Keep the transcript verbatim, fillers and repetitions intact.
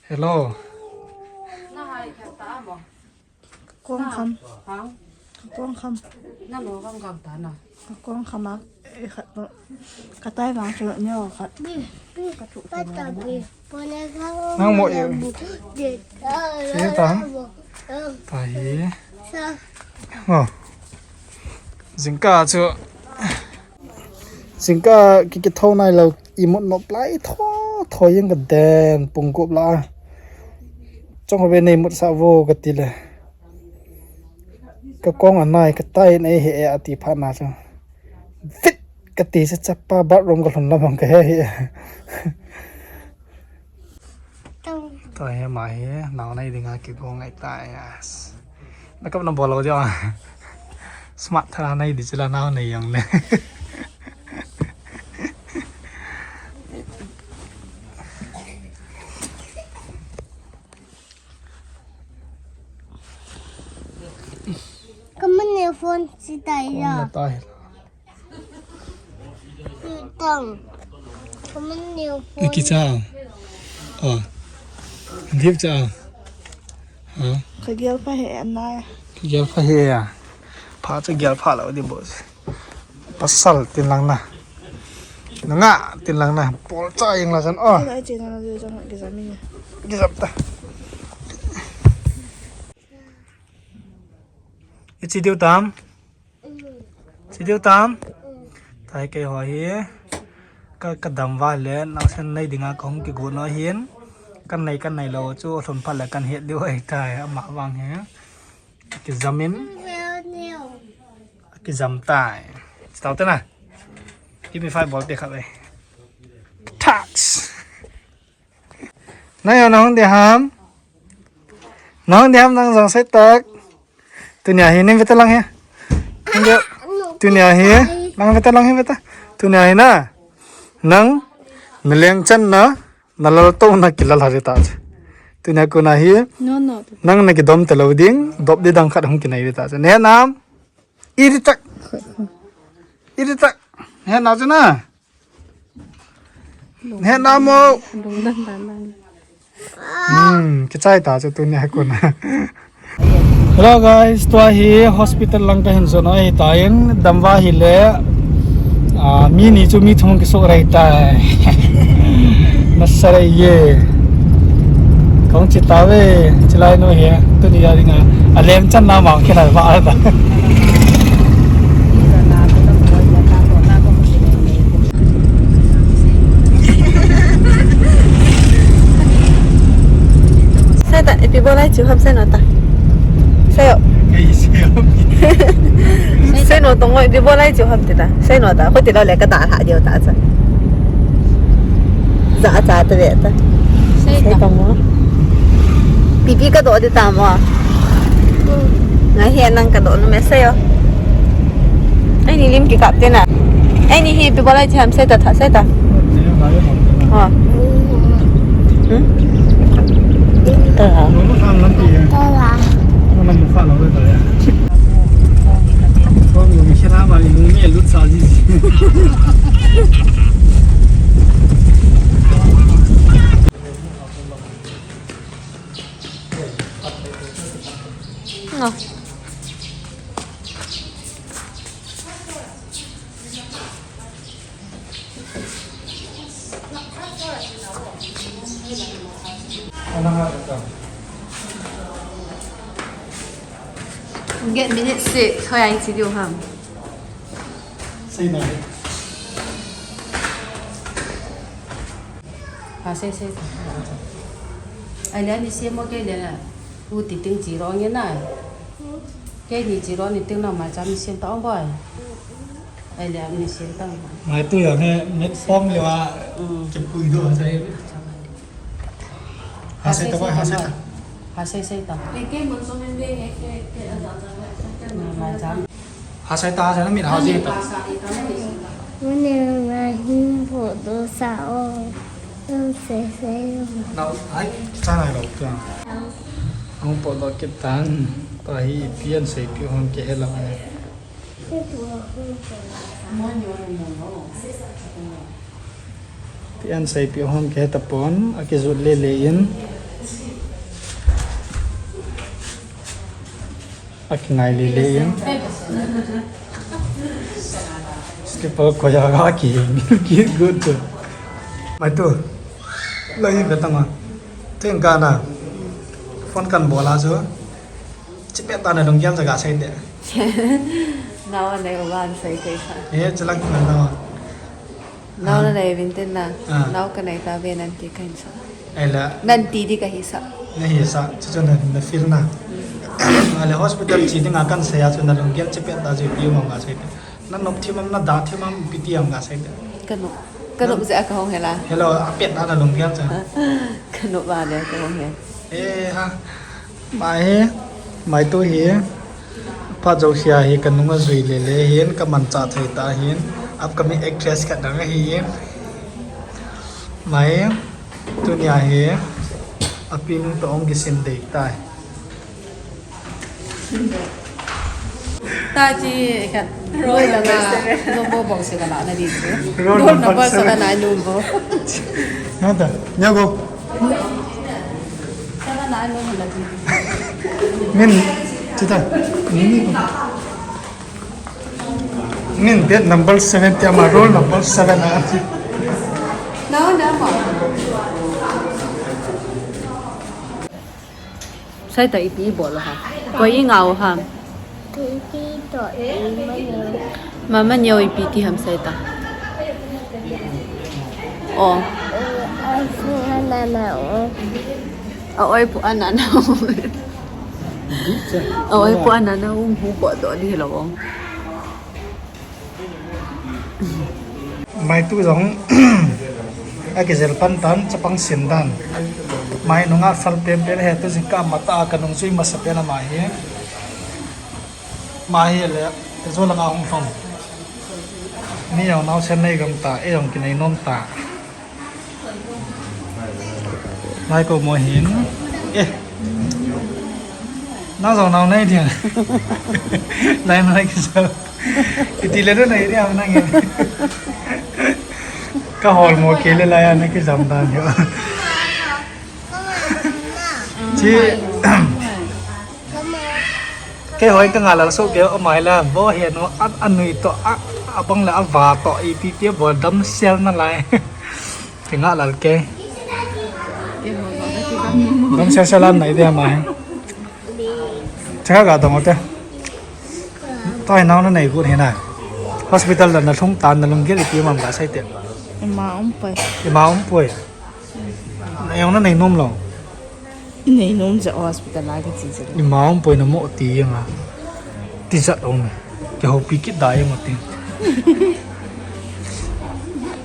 Hello. Kong kham. Kong kham. Kong kham a. Eh, khat no. Ka tai vang chu neo khat. Nang mo em. Ye ta. Ta hi. Oh. Jingkah chu. Jingkah ki, ki tho nai lo, imut nop lai tho, tho jeng ka den, pung gup la. Chong ho ve nei mut sa vo ka ti le. Ka kong a nai, ka tai nei he a ti phat na chu. Vit ka ti se chapa bathroom ka lhun lam ka he he. Tua hi ama hi, nao nei dinga kigo ngai ta, yes. Na kap na bol lo dia. Smart tha nei di chila nao nei jong le. Kaman ne phone si tai ya. Phone na tai. Tang. Kaman ne phone. Iki cha. Oh. Give cha. Ha? Ka gel pha he an nai. Ka gel pha he ya. Pha cha gel pha lo di boss. Pasal tin lang na. Nanga tin lang na. Pol cha jeng la chan. Oh. Ka che na na jo jong ki jam ni. Ki jam ta. Ichi diu tam. Chi diu tam. Tai kei ho hi. Ka, ka dam va le, nang sen nei dinga ka hung kigo no hin. Kan nei, kan nei lo chu, lhun phat le kan het diu ai tai, ama vang hi. Ki jam in. Ki jam tai. Stau te na. Give me five bol te khat le. Tax. Nang yo nang diham. Nang diham nang jong sei tak. Tunia hi nin veta lang hi. Nang yo. Tunia hi nang veta lang hi veta. Tunia hi na. Nang naleng chan na, nalal to na kilal ha veta. Tunia ko na hi. No, no. Nang na kidom ta lo ding, dop di dang khat hung kinai veta. Ne nam. Iri tak. Iri tak. Ne na chu na. He na mo. Lungdam dan dan. Hmm, kichai ta chu tunia ko na. Hello guys, tua hi hospital lang ka hin jo na hi ta in damva hi le. Ah, mi ni chu mi thum kisuk rai ta. Masara ye. Kong chi ta ve, chilai no he. Tunia dinga. A lem chan na mang kila ba ta. Sei ta, ipi bolai chu ham sei no ta. Sei yo. Sei no tong ipi bolai chu ham ti ta. Sei no ta, ko ti lo le ka da tha diu ta cha. Za cha ta ve ta. Sei ta. Sei tong mo. Pipi ka do di ta mo. Ngai he nang ka do no me sei yo. Ai ni lim ki kap te na. Ai ni hi pi bolai cham sei ta tha sei ta. Ha. Hmm? Ta ha. Nga. Get minute six, hoi ai chi diu ham. Sei na. Ha, sei, sei. Ai le ni sei mo ke le na. U ti ting chi ro nge na. Ke ni chi ro ni ting na ma cha mi sei ta ong boi. Ai le ni sei ta. Mai tu ya ne met pom le wa. Mm. Ke pui do sai. Ha sei ta, ha sei ta. Ha sei sei ta. Ni ke mun so men de nge ke ke a za za. Na ma cha. Ha sai ta, ha sai na mit ha je ta. Mune nga hin photo sa o. Tum se se. Na, ai, cha nai lo ta. Hung photo kit tan. Ta hi pian sei pi hon ke hela. Pian sei pi hon ke ta pon, a ke jut le le in. Akingai lele in. Slipper koya ga ki, ki good to. Maitu. Lo hi betanga. Tengkana. Phone kan bola chu. Chipet tana lunggel jaga saite. Nao nei uvan sai kaisa. Eh, chilang na. Nao na nei vinten na. Ah. Nao kanei tave nanti kahin sa. Aila. Nanti di kahi sa. Nahi sa, chuchu na, na feel na. Aile hospital che dinga kan seiya chu na lunggel chipet ta chu ipi um am ga saite. Na nop thim am, na da thim am, ipi ti am ga saite. Kanop. Kanop jeh a kahung hela. Hello, apet tana lunggel cha. Kanop vale kahung he. Eh, ha. Mai hi, Maitu hi, phat jouse a hi kanung ajui lele hin, kamanchah thei tah hin, upcoming actress khat dang ahi. Mai, tunia hi, api nung toh hung kisin dei tai. Tachi khat roll langa number box ka la na di chu. Roll number seven. Roll number seven a number. Nada, nyago. Seven a number la di. Min, chita. Min, min bed number seven te ama roll number seven a. No, no, ma. Saita ipi bol ham? Koi ingao ham? Ipi to i mani. Mama neo ipi ti ham saita. Oh. Eh, ai fu na na na o. A oi pu ana na o. A oi pu ana na um hu ko do di lo. Maitu jong akijel pan tan, chapang sin dan. Mai nunga phal pen pen he tu jing ka mata a kanung chui masa pen ama hi. Mai hi le, te jo langa hung phong. Mi jong nao sen nei gam ta, e jong kinei nom ta. Lai ko mo hin. Eh. Nang jong nao nei dia. Lai mai kisa. Iti le nei dia nang hin. Ka hol mo ke le lai ana kijam dan yo. Chi. Kei hoi ka ngalal so ke o mai la bo he no a, anui to a, abang la ava to ipi pi bo dam sel na lai. Kei ngalal ke. Dam sel sel an nai de mai. Chaka ga dong te. Toi nau na nei gun he na. Hospital da na lhung tan na lunggel ipi mam ga sai te. Ima um poi. Ima um poi. Na yong na nei nom lo. Nei nom ja hospital a kichi ja. Ima um poi na mo ti yanga. Ti jat um. Ke ho pi kit da yanga ti.